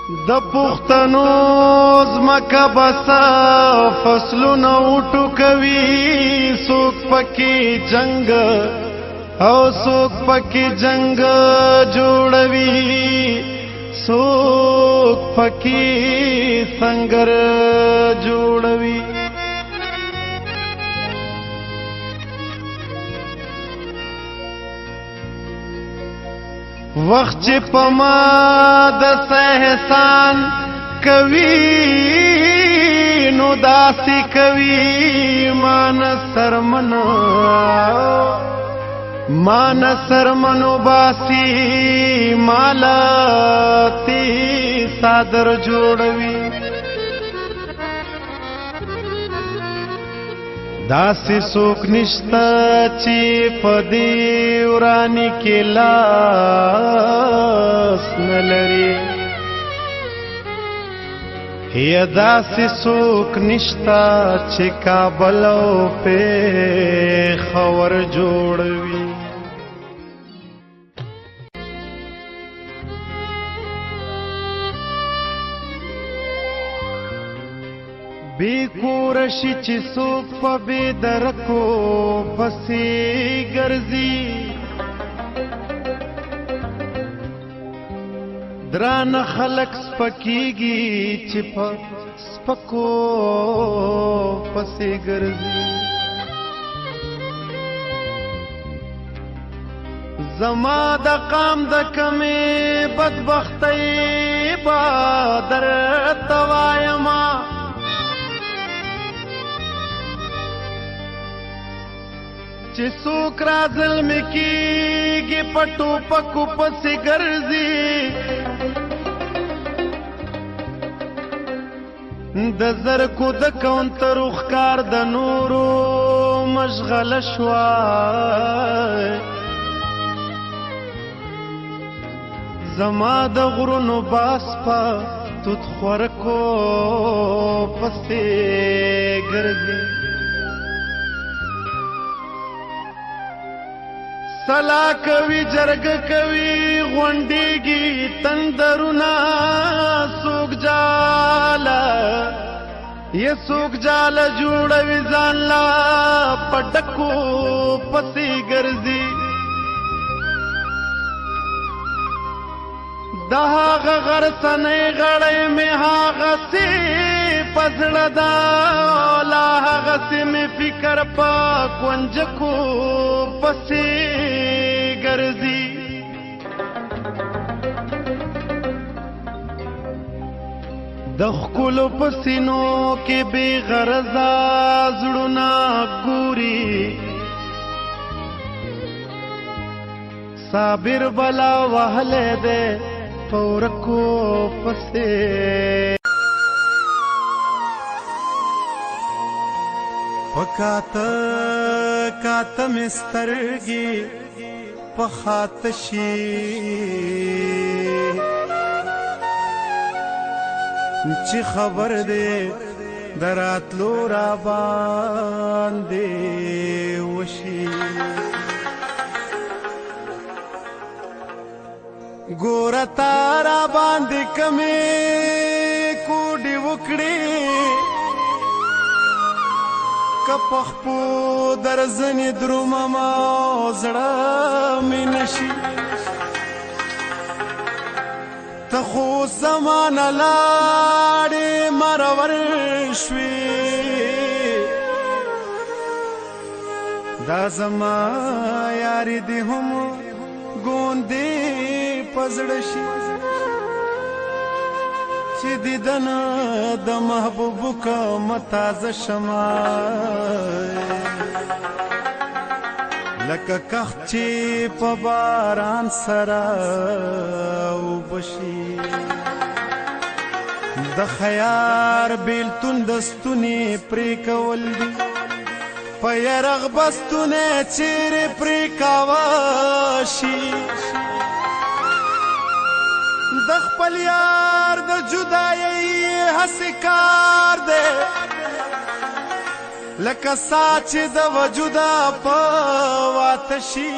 د پښتنو ځمکه بسا فصلونه وټوکوي، څوک پکې جنگ او څوک پکې جنگ جوړوي، څوک پکې سنگر جوړوي. وخت چې په ما د احسان کوي نو داسې کوي، مان سرمنو مان سرمنو باسی مالاتی صادر جوړوي. داسې څوک نشته چې په دې وراني کې لاس نه لري، یا داسې څوک نشته چې کابل او پېښور جوړوي. بې کوره شي چې څوک په بې درکو پسې ګرځي، درانه خلک سپکېږي چې په سپکو پسې ګرځي. زما د قام د کمې بدبختۍ به درته وایمه، چې څوک را زلمي کېږي په ټوپکو پسې ګرځي. د زرکو د کونترو ښکار د نورو مشغله شوه، زما د غرونو باس په توت خورکو پسې ګرځي. سلا کوي جرګ کوي غونډېږي تندرونه، څوک جاله یې څوک جاله جوړوي ځان لا په ډکو پسې ګرځي. د هغه غرڅنۍ غړی مې هغسې په زړه ده، لا هغسې مې فکر په کونجکو پسې ګرځي. د ښکلو په سینو کې بې غرضه زړونه ګوري، صابر بلا وهلی دی په ورکو پسې. په کاته کاته مې سترګې په خاته شي، چې خبر دی د راتلو را باندې وشي. ګوره تا را باندې کمې کوډې وکړې، که په خپو درځنې درومم او زړه مې نه شي. ته خو زمانه لاړې مرور شوې، دا زما یاري دې هم ګوندې په زړه شي، چې دیدن د محبوب کوم تازه شمه، لکه کښت چې په باران سره اوبه شي. د خیار بیلتون د ستوني پرې کول دي، په یرغ بستونی چیرې پرې کاوه شي. د خپل یار د جدایۍ هسې کار دی، لکه سا چې د وجوده په واته شي.